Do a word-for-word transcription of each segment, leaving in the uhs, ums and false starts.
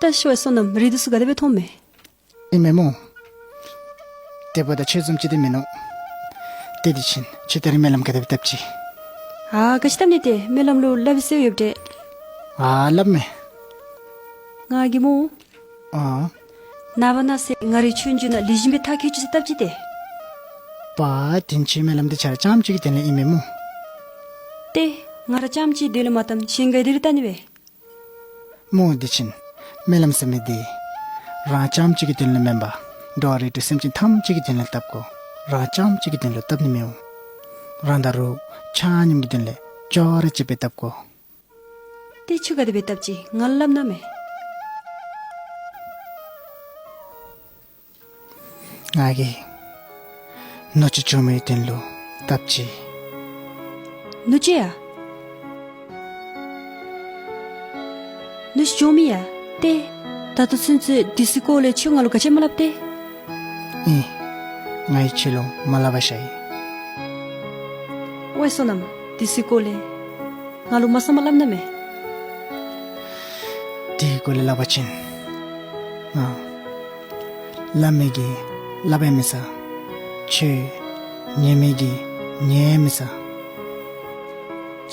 ད་ཤི་བའི་བསོད་ནམས་རི་དུས་སུ་ག་དེ་བས་ཐོང་མེད། ཨེ་མེ་མོ། དེ་བོ་ད་ཆོས་ཙམ་ཅི་དེ་མིན་ནོ། དེ་དེ་ཕྱིན་ཆོས་དེ་རིང་སྨོན་ལམ་ག་དེ་བས་བཏབ་ཅི། ཨ་ག་ཅི་བཏབ་ནི་དེ་སྨོན་ལམ་ལུ་ལབ་སེ་ཡོད་དེ། ཨ་ལབ་མེ། ང་གི་མོ། ཨ། ན་བ་ན་སེ་ང་རི་ཆོས་འཇུ་ན་ལི་བཞིན་པའི་ཐག་ཁེ་ཅི་སེ་བཏབ་ཅི་དེ། པ་དེན་ཆོས་སྨོན་ལམ་དེ་ཆ་ར་ཅམ་ཅིག་གི་དེན་ལ་ཨེ་མེ་མོ། དེ་ང་ར་ཅམ་ཅིག་དེ་ལ་མ་བཏབ་ཤིང་ག་དེ་རི་ལྟ་ནི་བས། མོ་འདི་ཕྱིན་སྨོན་ལམ་ཟེར་མི་འདི་རང་རྐྱངམ་གཅིག་གི་དོན་ལ་མིན་པ་འགྲོ་བ་རིགས་དྲུག་སེམས་ཅན་ཐམས་ཅད་ཀྱི་དོན་ལ་བཏབ་དགོ། རང་རྐྱངམ་གཅིག་གི་དོན་ལ་བཏབ་ནི་མི་འོང་། རང་དང་རོགས་ཆ་མཉམ་གྱི་དོན་ལ་ཅོག་ར་གཅིག་པའི་བཏབ་དགོ། དེ་ཆུ་ག་དེ་བས་བཏབ་ཅི་ང་ལབ་ན་མེད། ང་གིས་ནུ་ཅི་ཅོ་མི་དེན་ལུ་བཏབ་ཅི། ནུ་ཅི་ཡ། ནུ་ཅི་ཅོ་མི་ཡ། དེ། ད་ལྟ་ཚུན་ཚོད་དེ་སི་ཀོ་ལས་ཆུ་ང་ལུ་ག་ཅི་མ་ལབ་སྟེ། ཨིན། ང་ཡི་ཆེ་ལོ་མ་ལབ་པ་ཤ་ཡི། ཝེ་བསོད་ནམས་དེ་སི་ཀོ་ལས། ང་ལུ་མ་བསམ་པ་ལབ་ན་མེད། དེའི་སྐོར་ལ་ལབ་པ་ཅིན། ང་། ལབ་མི་གི་ལབ་ཡ་མི་ས། ཆོས། ཉན་མི་གི་ཉན་ཡ་མི་ས།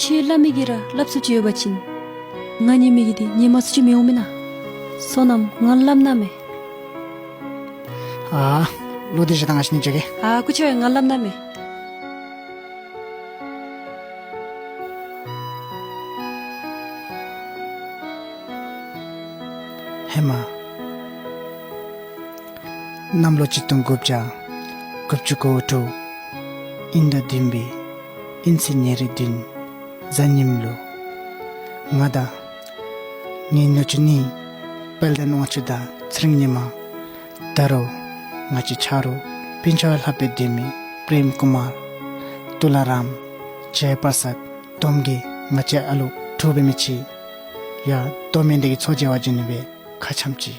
ཆོས་ལབ་མི་གི་ར་ལབ་ཚུགས་ཅི་ཡོད་པ་ཅིན། ང་ཉན་མི་གི་དེ་ཉན་མ་ཚུགས་ཅི་མི་འོང་མེན་ན། བསོད་ནམས་ང་ལབ་ན་མེད། ཨ། ལོ་དེ་བཞི་དང་ང་ཤི་ནི་བྱེད་གི། ཨ་ཀུ་ཆོས་ང་ལབ་ན་མེད། ཧེ་མ། གནམ་ལོ་ཆིག་སྟོང་དགུ་བརྒྱ་དགུ་བཅུ་གོ་དྲུག་ཨིན་ཟླ་བདུན་པའི་ཨིན་ཚེས་ཉེར་བདུན་གཟའ་ཉིམ་ལུ། ང་དང་ངེའི་ནུ་གཅུང་གཉིས་དཔལ་ལྡན་དབང་ཕྱུག་དང་ཚེ་རིང་ཉི་མ། ད་རུང་ང་བཅས་ཆ་རོགས་སྤུན་ཆ་ལྷག་པའི་སྡེ་མི་པྲེམ་ཀུ་མར། ཏུ་ལ་རམ། ཇའི་པར་སད། དོམ་གི་ང་བཅས་ཨ་ལུ་དྲུག་པའི་མི་ཆི། ཡ་དོམ་མེན་དེ་གི་ཚོ་བྱེ་བ་བྱིན་ནི་བའི་ཁ་འཆམ་ཅི།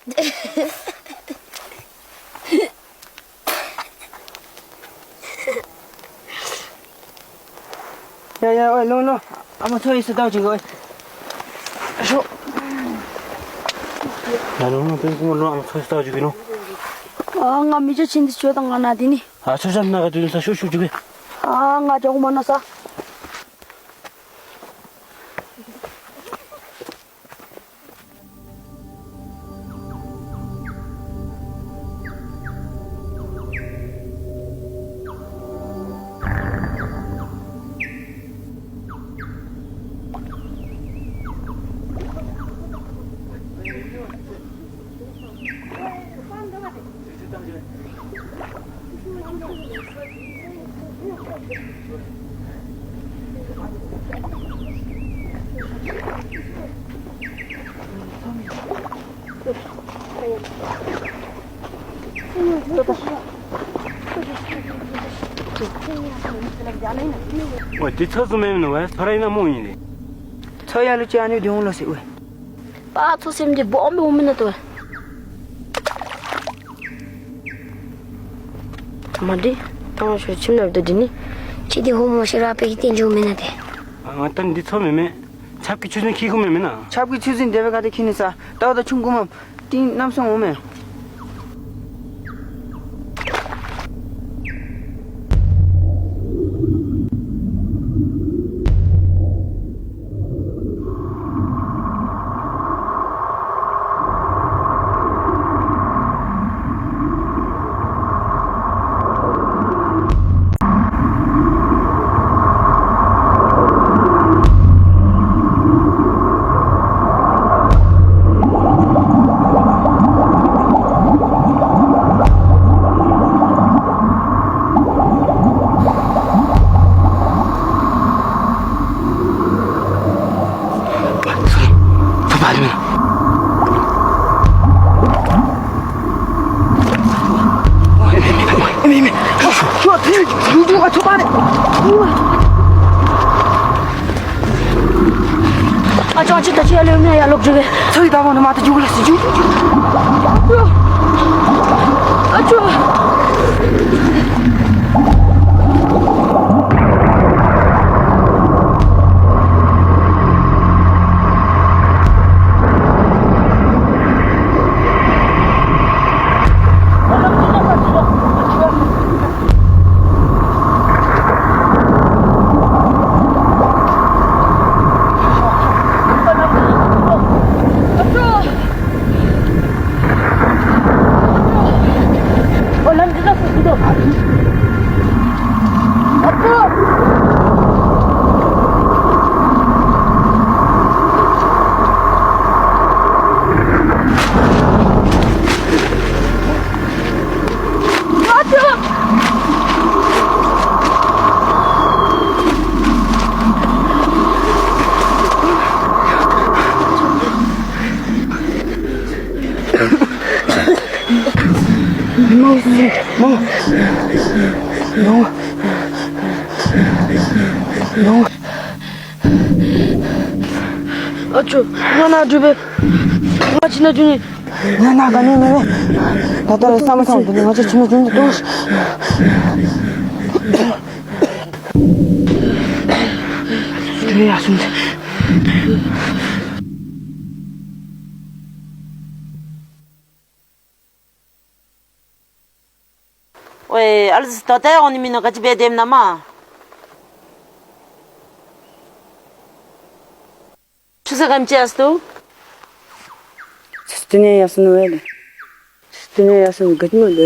ཡ་ཡ། ཨོ་ལོང་ལོང་། ཨ་མ་ཚོ་ཡིན་ས་ལྟ་བ་ཅིག་གོ། ཨ་ཤོ། ཡ་ལོང་ལོང་། དེ་ཀུ་མོ་ལོང་། ཨ་མ་ཚོ་ཡིན་ས་ལྟ་བ་ཅིག་གི་ལོང་། ཨ་ང་མི་ཅོ་ཆེན་འདི་ཅོ་དང་ང་ན་དེ་ནི། ཨ་ཚོ་ཤམ་ན་ག་དུས་ཡིན་ས་ཤོ་ཤོ་ཅིག་གི། ཨ་ང་ཅོག་མ་ན་ས། ཨོ་དེ་ཚོ་སུ་མེད་ནོ་བས། ཚོ་ར་ཡིན་ན་མོ་ཡིན་རེད། ཚོ་ཡ་ལུ་ཅི་ཨ་ནི་དེ་འོང་ལོ་སི་ཝེ། པ་ཚོ་སེམས་ཀྱི་སྦོམ་སྦོམ་མིན་ན་ཏོ། མ་འདི་ཐང་ཤོ་ཁྱིམ་ནང་དུ་འདི་ནི་ཅི་དེ་ཧོ་མོ་ཤེ་ར་པེ་གི་བསྟན་འཇུག་མིན་ན་དེ། ང་ད་འདི་ཚོ་མེད་མེད། ཆབ་ཀྱི་ཆུ་ཚན་ཁྱི་ཁུ་མེད་མེད་ན། ཆབ་ཀྱི་ཆུ་ཚན་དེ་བས་ག་དེ་ཁྱི་ནི་ས་ཏའོ་ད་ཆུང་ཀུ་མམ་ཏིང་རྣམ་སོང་འོ་མེ། ཨ་ཅོ་ཅི་ད་ཅི་ཡ་ལེ་མེ་ཡ་ལོག་འགྲོ་གི། ཚ་བའི་ད་བོ་ནི་མ་ད་རྒྱུག་ལ་སི་རྒྱུག་རྒྱུག་རྒྱུག་ཨ་ཅོ། ཨ་ཅོ། ང་ན་སྒྲུབ་པས། ང་ཕྱི་ན་འཇུག་ནི། ང་ན་ག་ནས་མེད་པས། ད་ལྟ་རེ་བསམ་བློ་བཏང་དུས་ང་ཚོ་ཕྱི་ན་འཇུག་ནི་འདུག་ཡ་སུན། ཝེ། ཨ་ལི་སི་ད་ལྟ་ཡང་ནི་མིན་ན་ག་ཅི་བས་དེམ་ན་མ། ཆུ་ས་གམ་ཅི་ཨ་སྟུ། སྟི་ནེ་ཡ་སུན་ཝེ་ལེ། སྟི་ནེ་ཡ་སུན་ག་ཅི་མ་དེ་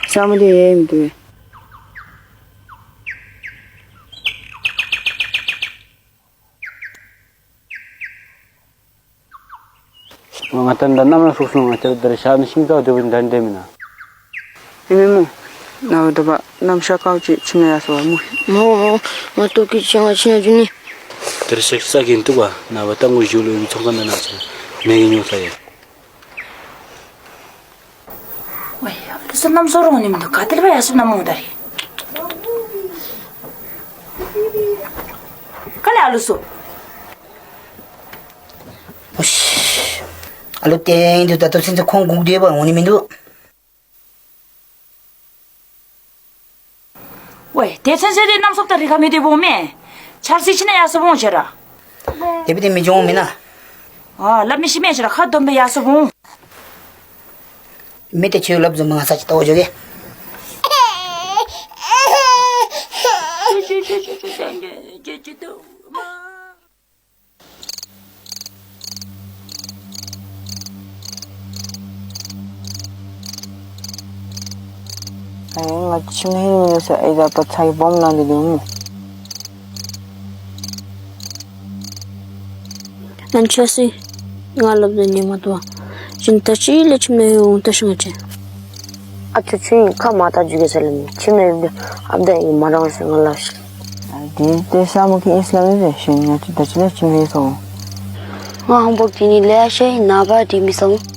ས་མ་དེ་ཡེ་མི་དེ། ང་ད་ལྟ་གནམ་ལ་སོགས་སོང་། ང་ཅག་དེར་ཤ་ནི་ཤིང་ཚགས་འདྲ་བོ་འདྲ་འདྲ་མིན་ན། ཨེ་མེ་མོ། ན་བ་ད་བ་གནམ་ཤ་ཀའོ་ཅིག་ཕྱི་ན་ཡ་སོ་བ་མོ། མོ་མོ། ང་ཏོ་ཀི་ཆང་ང་ཕྱི་ན་འཇུ་ནི། དེར་ཤག་ས་གིན་འདུག་བ། ན་བ་ད་ངུ་ཞུ་ལོ་ཡུ་ཚོང་ཁ་ན་ན་ཚོ་མེ་གི་ཉོ་ས་ཡ། ཝེ། ཨ་ལི་སི་གནམ་སོ་རོང་ནི་མི་འདུག་ག་དེར་བ་ཡ་སུ་ན་མོ་ད་རེད། ག་ལེ་ཨ་ལི་སི། ཨོ་ཤི། ཨ་ལོ་བསྟན་དུས་ད་ལྟ་ཚུན་ཚོད་ཁོང་སྒུག་བསྡད་པ་འོང་ནི་མི་འདུག། ཝེ། དེ་ཚུན་ཚོད་དེ་རྣམ་གསུམ་དང་རི་ཁ་མི་བདེ་པོ་མེད། ཆར་སི་ཕྱི་ནས་ཡར་སོ་བོང་བྱེད་ར། དེ་བས་དེ་མི་འཇོང་མིན་ན། ཨ། ལབ་མི་ཤི་མེད་ཤི་ར་ཁ་སྡོམ་པའི་ཡ་སོ་བུང་། མི་དེ་ཁྱོད་ལབ་ཟུམ་ང་ས་ཅི་ཏོ་འཇོག་གེ། ཨེ། ང་ཁྱིམ་ནས་ཡིན་མིན་ཟེར་ཨེ་ད་པ་ཚ་གི་སྦོམ་ལ་འདི་འདུག་མོ། ཨན་ཆོས་སི། ང་ལབ་ནས་ཉན་མ་ཐུབ། ཅིན་ད་ཅི་ལས་ཁྱིམ་ནས་ཡོང་ད་ཤི་ང་ཅི། ཨ་ཆུ་ཆུ་ཡིན་ཁ་མ་ད་ཇུ་གེ་ས་ལ་མི་ཁྱིམ་ནས་ཡོང་དུས་ཨབ་ད་ཡིན་མ་རང་སེ་ང་ལབ་ཤི། དེ་དེ་ས་མོ་གི་ཨིས་ལམ་མི་རེད་ཤི་ང་ཅི་ད་ཅི་ལས་ཁྱིམ་ནས་སོང་། ང་ཧོང་པོ་དེ་ནི་ལས་ཤེས་ན་པ་དེ་མི་སོང་།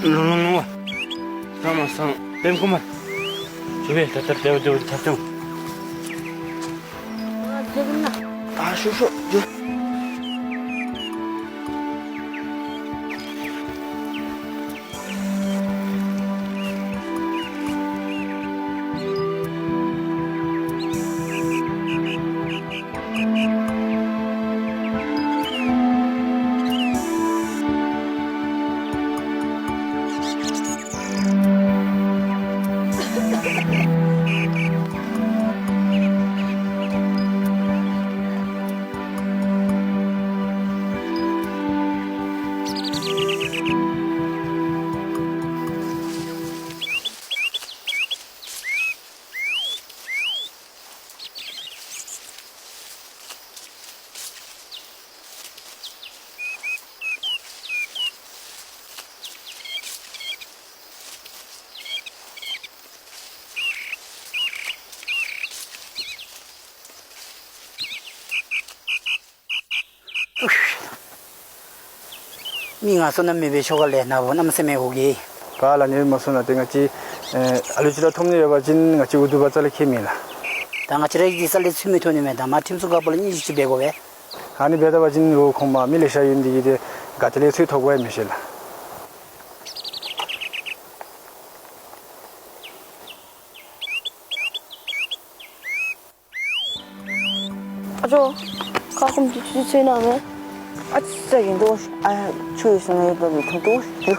ལོང་ལོང་ལོང་བ། ས་མ་སང་པེམ་ཀུ་མ། ཞུ་བས་ད་ལྟར་བདེ་བ་བདེ་བ་ཐབས་བྱུང་། ཨ་ཤོ་ཤོ་ཇོ། མི་ང་སོ་ནམ་མེད་པའི་ཆོ་ག་ལས་ན་བོ་གནམ་སེ་མེ་ཧོ་གི། ག་ལ་ནི་མ་སོ་ན་དེ་ང་ཅི། ཨ་ལུ་ཅི་ལ་ཐོམ་ནི་ཡོད་པ་ཅིན་ང་ཅི་འུ་དུ་བ་ཙ་ལ་ཁེ་མི་ལ། ད་ང་ཅི་ར་ཡི་ས་ལེ་ཚུ་མི་ཐོ་ནི་མེ་ད་མ་ཁྲིམས་སུ་ག་པོ་ལ་ཉི་ཤུ་ཅི་བེ་གོ་བེ། ཨ་ནི་བེ་ད་བ་ཅིན་འུ་ཁོང་མ་མི་ལེ་ཤ་ཡོད་འདི་གི་དེ་ག་ཏེ་ལེ་ཚུ་ཐོ་གོ་ཡ་མི་ཤེ་ལ། ཨ་ཅོ། ཁ་ཁོམ་དུ་ཚུ་ཚེ་ན་མེ། ཨ་ཙི་ཡིན་དོ། ཨ་ཆུ་ཡི་སང་ཡོད་པ་མི་ཐོང་དོ་ཞུ།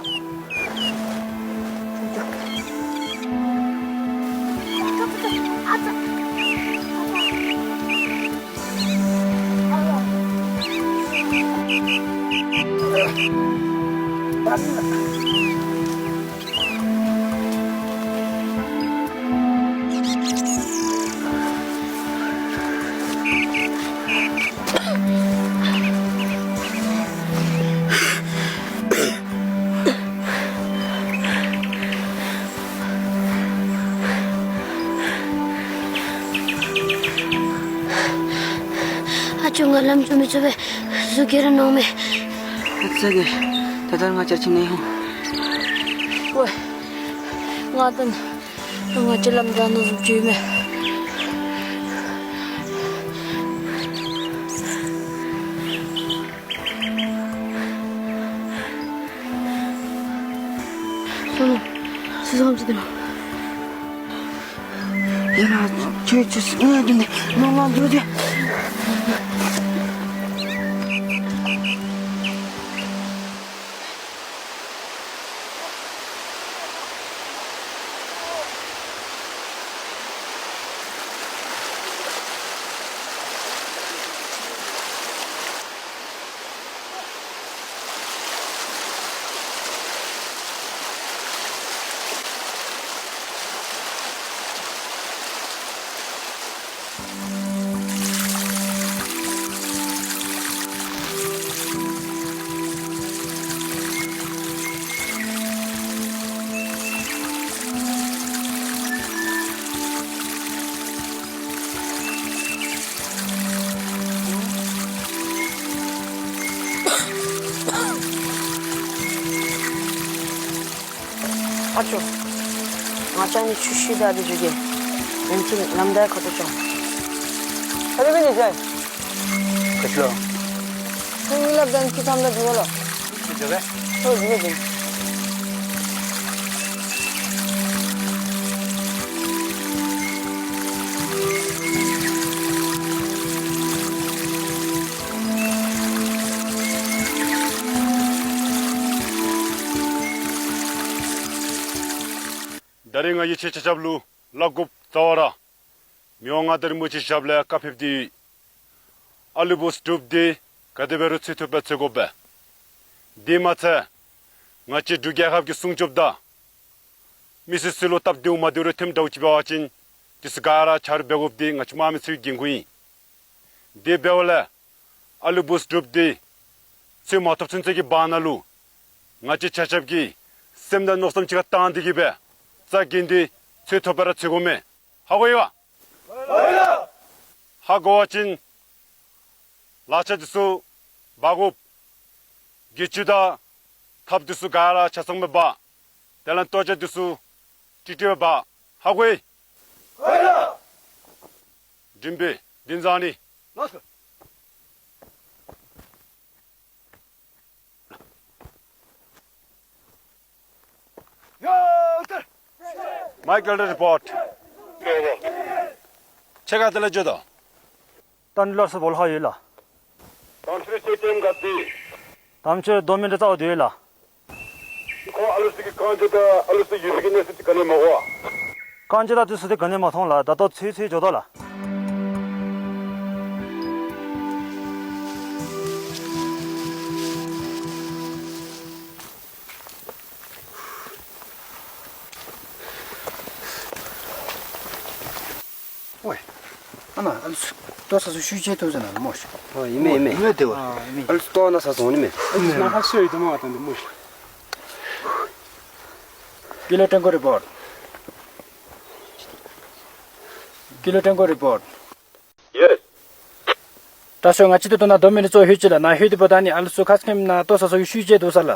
ཨ་ཅོ་ང་ལམ་ཅོ་མི་ཅོ་བས་གཟུགས་ཁྱེར་ནང་མེད། ཨ་ཙི་གི་ད་ལྟར་ང་ཅར་ཕྱིན་ནས་ཧོ། ཝེ། ང་དང་། ང་ཅི་ལམ་དང་ནུ་ཟུག་ཅུས་མེད། སོ་ནོ། སུ་སོང་ཅི་དེ་ནོ། ཡ་ན་ཁྱོད་ཁྱོད་ངའི་རྒྱུན་ནས་ནོ་ལ་འགྱུར་དེ། ཨ་ཅོ། ང་ཅག་ནི་ཆུ་ཤུལ་དག་དེ་བརྗོད་ཀྱི། ཡོང་ཚུལ་ལམ་བདའ་ཁ་ཐུག་ཅོང་། ཨ་རེ་བེ་ནི་ཇའི། ཁ་ཤི་ལོ། ཁྱོད་མི་ལབ་དང་ཁྱི་ཁམ་ལ་འགྲོ་བ་ལོ། ཁྱི་འགྲོ་བས། ཁྱོད་འགྲོ་བས་དེ། ད་རེས་ང་ཡི་ཆེ་ཆ་ཆབ་ལུ་ལ་དགུ་རྩ་བ་ར། མི་དབང་མངའ་བདག་རིན་པོ་ཆེ་ཞབས་ལས་བཀའ་ཕེབས་ཏེ་ཡོད། ཨ་ལུ་བུ་སྒྲུབ་སྟེ་ག་དེ་འབད་རུང་ཚེ་ཐོབ་པའི་ཚེ་དགོ་པས། དེ་མ་ཚད། ང་བཅས་འབྲུག་རྒྱལ་ཁབ་ཀྱི་སྲུང་སྐྱོབ་དང་། མི་སེར་ཚུ་ལུ་སྟབས་བདེཝ་མ་བདེཝ་རེ་ཐོནམ་འདྲཝ་ཅིག་འབད་བ་ཅིན། དེ་ཚུ་ག་ར་ཆ་རོགས་འབད་དགོཔ་དེ་ང་བཅས་དམག་མི་ཚུའི་འགན་ཁུར་ཨིན། དེ་འབདཝ་ལས། ཨ་ལུ་བུ་སྒྲུབ་སྟེ། ཚེ་མ་ཐོབ་ཚུན་ཚོད་ཀྱི་བར་ན་ལུ། ང་བཅས་ཆ་ཁྱབ་ཀྱིས་སེམས་དང་མནོ་བསམ་གཅིག་ཁར་བཏང་སྟེ་གིས་སྦེ་རྩ་འགེངས་ཏེ་ཚེ་ཐོབ་པར་བྱེད་དགོ་མས། ཧ་གོ་ཡི་ག། ཧ་གོ་བ་ཅིན་ལག་ཆ་དེ་ཚུ་འབག་དགོ། གྱི་ཅུང་དང་ཐགཔ་དེ་ཚུ་ག་ར་ཆ་ཚང་སྦེ་འབག། དེ་ལས་ལྟོ་ཆས་དེ་ཚུ་ཀྲིག་ཀྲི་སྦེ་འབག། ཧ་གོ་ཡི། མགྲིན་པའི་བདེན་བཟང་ནི། མའི་ཀལ་རི་པོརཊ། ཁྱེད་ག་ཏེ་ལས་བྱོནམ་ད། ཏན་ལོར་སུ་བོལ་ཧ་ཡོད་ལགས། དམ་ཆོས་ཆེ་ཆེན་ག་ཏེ། དམ་ཆོས་རྡོ་སྨིན་གྲྭ་རྩ་བ་དུ་ཡོད་ལགས། ཁོ་ཨ་ལུ་ཚུ་གི་རྐང་རྗེས་དང་ཨ་ལུ་ཚུ་ཡོད་པའི་གི་གནས་ཚུལ་དེ་ག་ནི་མ་གོ་བ། རྐང་རྗེས་དང་དེ་ཚུ་དེ་ག་ནི་མ་མཐོང་ལགས། ད་ལྟོ་ཚུད་ཚུད་འགྱོ་དོ་ལགས། ཝེ། ཨ་མ། ཨ་ལུ་ཚུ་ལྟོ་ས་ཚུ་ཤུལ་ཅིག་ལྟོ་ཟ་ན་ལ་མོ་ཤི། ཨ་ཡིན་མས་ཡིན་མས། ཡིན་མས་དེ་བ། ཨ་ཡིན་མས། ཨ་ལུ་ཚུ་ལྟོ་ན་ས་ཚོང་ནི་མས། ཨ་ལུ་ཚུ་ན་ཧ་སོ་ཡི་དུ་མ་བ་དང་དུ་མོ་ཤི། ཀི་ལོ་ཀྲན་གོ་རི་པོརཊ། ཀི་ལོ་ཀྲན་གོ་རི་པོརཊ། ཡེས། ད་ཤོ་ང་ཅི་ཏུ་ཏུ་ན་རྡོ་སྨིན་གྲྭ་ཚོ་ཧུད་ཅི་ལ་ན་ཧུད་དུ་པོ་ད་ནི་ཨ་ལུ་ཚུ་ཁ་སྐེམ་ན་ལྟོ་ས་ཚུ་ཡུ་ཤུ་ཅེ་དུ་ས་ལ།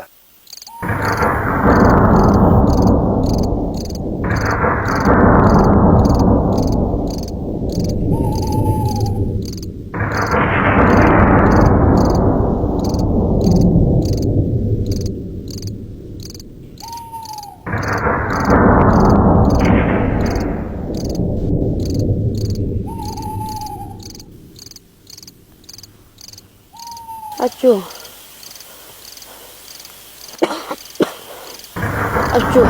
ཨ་ཅོ། ཨ་ཅོ།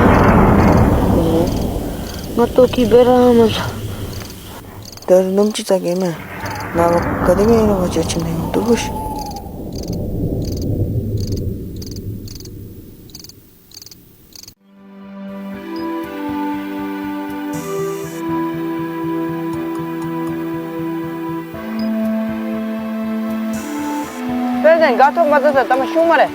ང་ལྟོ་གི་སྦེ་ར་མ་ལ། ད་རུང་སྣུམ་ཅི་ཙག་གེ་མེད། ན་བ་ག་དེ་མེད་ན་བ་ཅོ་ཆིམ་ནས་འདུག་གོ་ཤི། དཔེ་དེ་དགའ་ཐོབ་མ་ཚོ་ས་ད་མ་ཤུང་མ་རེད།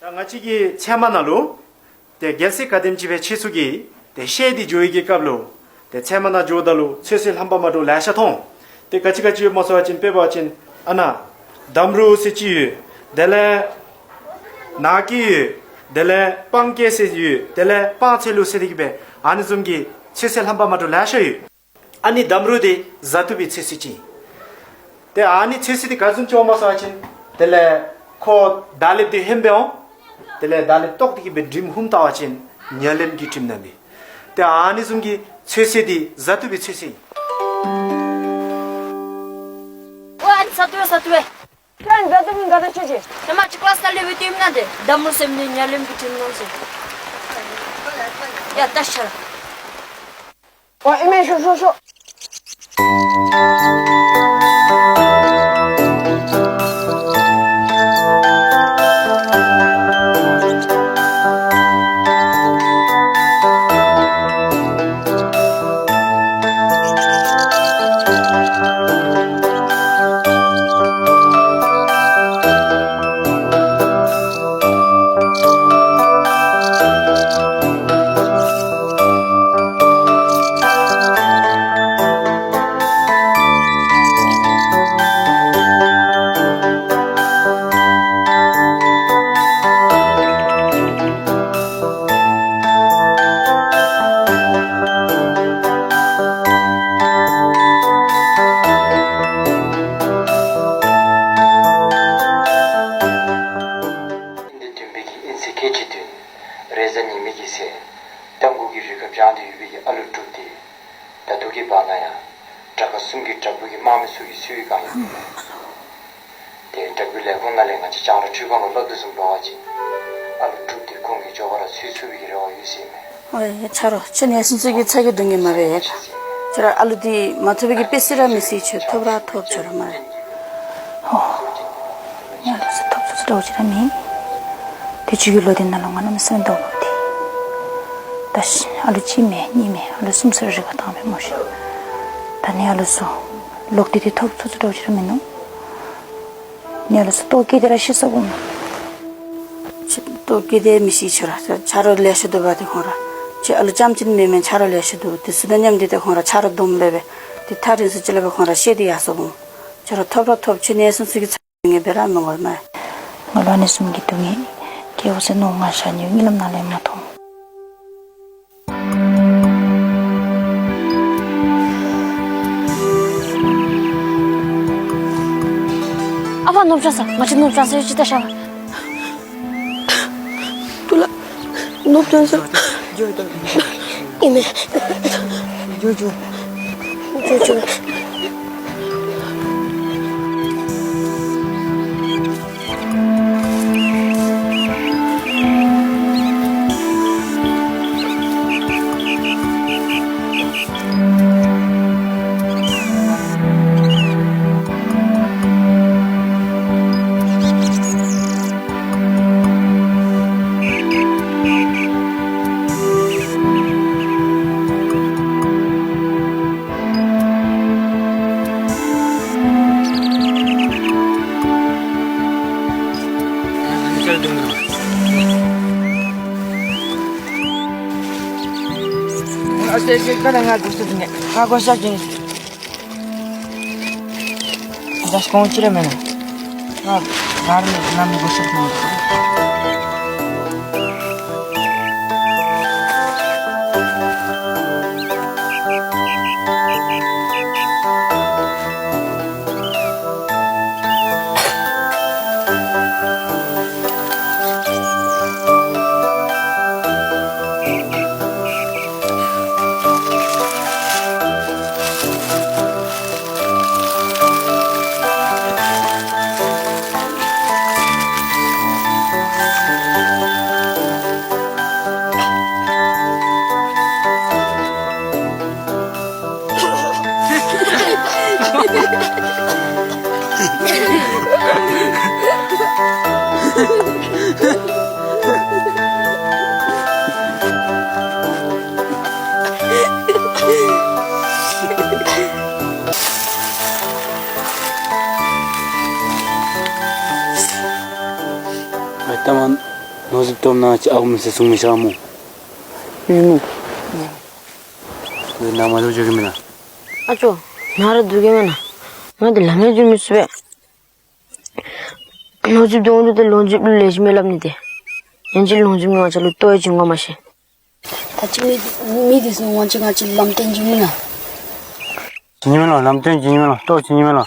ད་ང་གཅིག་གི་ཚད་མ་ན་ལུ། དེ་རྒྱལ་སྲས་བཀའ་གདམས་ཅི་བའི་ཆེད་སུ་གི། དེ་ཤེས་དེ་འཇོ་ཡི་གི་སྐབས་ལུ། དེ་ཚད་མ་ན་འཇོ་ད་ལུ་ཚོད་བསྲེ་རྣམ་པ་མ་འདྲཝ་ལེ་ཤ་མཐོང་། དེ་ག་ཅི་ག་ཅི་ཡོད་མ་སོ་བ་ཅིན་དཔེ་བ་ཅིན་ཨ་ན། འདམ་རུ་ཟེར་ཅི་ཡོད། དེ་ལས། ནག་སྐྱེས་ཡོད། དེ་ལས་སྤང་སྐྱེས་ཟེར་ཡོད། དེ་ལས་སྤང་ཚེ་ལུ་ཟེར་དེ་གི་བས་ཨ་ནི་བཟུམ་གི་ཚོད་བསྲེ་རྣམ་པ་མ་འདྲཝ་ལེ་ཤ་ཡོད། ཨ་ནི་འདམ་རུ་དེ་བཟའ་བཏུབ་པའི་ཚོད་བསྲེ་ཅིག་དེ་ཨ་ནི་ཚོད་བསྲེ་དེ་ག་བཟུམ་ཅིག་ཡོད་མ་སོ་བ་ཅིན། དེ་ལས་ཁོ་ད་ལེབ་དེ་ཧེམ་པའི་འོང་། དེ་ལས་ད་ལེབ་ཏོག་དེ་གི་བའི་དྲིམ་ཧུམ་ལྟ་བ་ཅིན་ཉ་ལེམ་གྱི་དྲིམ་ན་མི། དེ་ཨ་ནི་བཟུམ་གྱི་ཚོད་བསྲེ་དེ་བཟའ་བཏུབ་པའི་ཚོད་བསྲེ་ཡིན། ཨོ་ཨ་ནི་ས་ཏུ་ས་ཏུ། ཁྱོད་འདི་ལྟ་མིན་ག་ད་ཆོས་ཆེ། ཁྱེད་མ་ཅིག་ཀླ་ས་ལེ་བའི་ལྟོས་མིན་ན་དེ་འདམ་རུ་སེམས་ནི་ཉ་ལེམ་གྱི་དྲིམ་ནང་ཟེར། ཡ་ད་ཤར། ཨོ་ཨེ་མེ་ཤོ་ཤོ་ཤོ། གི་བར་ན་ཡང་དགྲ་དགའ་གསུམ་གྱི་དྲག་པོ་གི་དམག་མི་ཚོ་གི་སུས་གང་ཡང་མི་མེད། དེ་དྲག་པོའི་ལས་ཁུངས་ནང་ལས་ང་ཅག་ལྕང་ར་ཁྲུས་ཁང་ལ་སློབ་དེབ་ཟུམ་འགྲོ་བ་ཅིག་ཨ་ལོ་སྒྲུབ་དེ་ཁོང་གི་འཇོག་པ་ར་ཚུད་ཚུད་པའི་རེ་བ་ཡོད་སྲིད་མེད། ཨོ་ཡ་ཆ་རོགས་ཁྱེད་ནས་སུན་སུ་གི་ཚ་གི་སྡུག་ངེས་མ་རེད་ཡ། ཁྱེད་ར་ཨ་ལོ་དེ་མ་ཐུབ་པའི་གི་དཔེ་སྲིད་ར་མི་སྲིད་ཆོད་ཐོབ་ར་ཐོབ་ཆོད་ར་མ་རེད། ཧོ། ངས་ལོ་ཚོད་ཐོབ་ཚོད་ཚོད་འདྲ་བོ་ཅིག་ར་མེད། དེ་བཅུ་གི་ལོ་དེ་ནང་ལ་ང་རྣམ་སེམས་འདོགས་ལོ་དེ། ད་ཤི་ཨ་ལོ་གཅིག་མེད་གཉིས་མེད་ཨ་ལོ་གསུམ་ཟེར་རེ་ག་བཏང་བའི་མོ་ཤི། ད་ནི་ཨ་ལོ་སོ། ལོག་དེ་དེ་ཐོབ་ཚོད་ཚོད་འདྲ་བོ་ཅིག་ར་མེད་ནོ། ནི་ཨ་ལོ་སོ་ལྟོགས་སྐྱེས་དེ་ར་ཤི་ས་གོ་མོ། ལྟོགས་སྐྱེས་དེ་མི་ཤི་ཆོད་ར་ཆ་རོགས་ལས་ཤི་འདུག་པ་དེ་ཁོང་ར། ཅི་ཨ་ལོ་ཅམ་ཅིན་མེད་མེད་ཆ་རོགས་ལས་ཤི་འདུག་དེ་སུ་ད་མཉམ་དེ་དེ་ཁོང་ར་ཆ་རོགས་སྡོམ་ལས་པས་དེ་ཐག་རིང་སུ་ཅི་ལས་པས་ཁོང་ར་ཤེས་དེ་ཡ་སོ་གོ་མོ། ཆ་རོགས་ཐོབ་ར་ཐོབ་ཆོད་ནས་སུན་སུ་གི་ཚ། ངས་བེ་ར་མི་ངོ་མ། ང་ལོ་ནི་གསུམ་གྱི་སྡུག་བསྔལ། སྐྱེ་བོ་ཟེར་ནོ་ང་ཤ་ཉོས་གཉིད་ལམ་ནང་ལས་མ་མཐོང་། ཨ་ཕ་ནོར་བྱང་ས་ང་ཅི་ནོར་བྱང་ས་ཡོད་ཅི་ལྟ་ཤ་བ། ཏུ་ལ། ནོར་བྱང་ས། ཨི་མེ། ཇོ་ཇོ། ཇོ་ཇོ། ཨ་ལྟ་མ། ནོར་རྫིབ་སྟོབས་ནང་ཅི་ཨའུ་མི་སེ་སུང་མི་ཤ་མོ། ཡུ་མོ། ནང་མ་ལོ་འཇོག་གི་མིན་ན། ཨ་ཅོ། ང་ར་འདུག་གི་མིན་ན། ང་འདི་ལམ་ལ་འཇུ་མི་སྲིད་པས། ལོ་རྒྱུས་དོན་དུ་དེ་ལོ་རྒྱུས་ལས་ཞིག་མེད་ལབ་ནི་དེ། ཡིན་གཅིག་ལོ་རྒྱུས་ངོ་ཅག་ལུ་ལྟོས་ཅིག་ངོ་མ་ཤེས། ད་ཅི་མི་མི་དེ་སུ་ངོ་ཅི་ང་ཅི་ལམ་སྟོན་རྒྱུ་མིན་ན། ཅི་ཉི་མ་ལོ་ལམ་སྟོན་ཅི་ཉི་མ་ལོ་ལྟོས་ཅི་ཉི་མ་ལོ།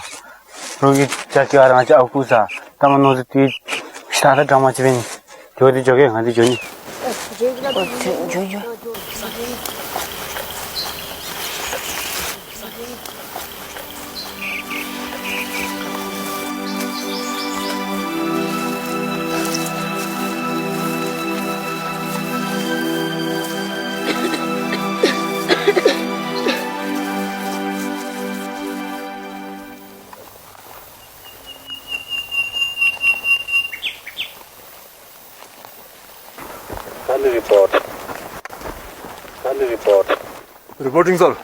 རོགས་ཀྱི་ཅག་གི་ཨ་རང་ཅག་ཨ་ཁུ་ས་ལྟ་མ་ནོར་དུ་དུས་ད་ལྟ་གྲང་མ་ཅི་བས་ནི། ཇོ་དེ་ཇོ་གས་ང་དེ་ཇོ་ནི། ཇོ་ཇོ། Tally report. Tally report. Reporting, sir.